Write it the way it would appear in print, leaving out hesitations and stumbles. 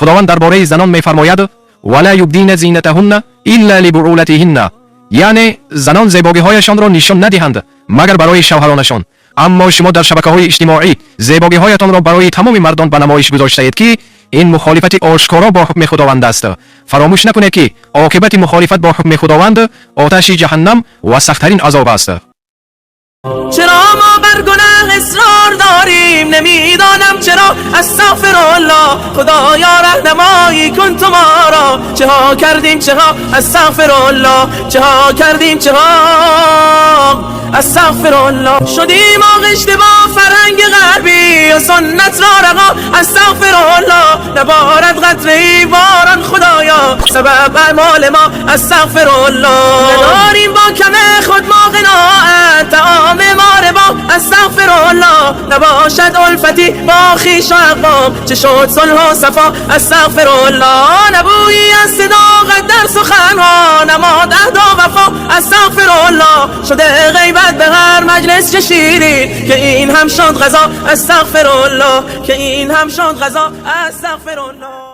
Худованд дар бораи занон мефармояд: ولا يبدين زينتهن إلا لبعولتهن, яъне занон зебогиҳояшонро нишон надиҳанд, магар барои шавҳаронашон. Аммо шумо дар шабакаҳои иҷтимоӣ зебогиҳоятонро барои тамоми мардон ба намоиш гузоштаед, ки ин мухолифати ошкоро бо ҳукми Худованд аст. Фаромӯш накунед, ки оқибати мухолифат бо ҳукми Худованд оташи ҷаҳаннам ва сахттарин азоб аст. چرا ما بر گناه اصرار داریم؟ نمیدانم چرا. استغفر الله. خدایا، رهنمایی کن تو ما را. چه ها کردیم، چه ها. استغفر الله. چه ها کردیم، چه ها. استغفر الله. شدیم آغشته با فرهنگ غربی و سنت را رها. استغفر الله. نبارد قطره ای باران، خدایا، سبب اعمال ما. استغفر الله. نداریم با کم خود ما قناعت، طعام ما ربا. استغفر الله. نباشد الفتی با خویش و اقوام، چه شد صلح و صفا؟ استغفر الله. نه بویی از صداقت در سخنها، نماند عهد و وفا. استغفر الله. شده غیبت به هر مجلس چه شیرین، که این هم شد قضا. استغفر الله. که این هم شد قضا. استغفر الله.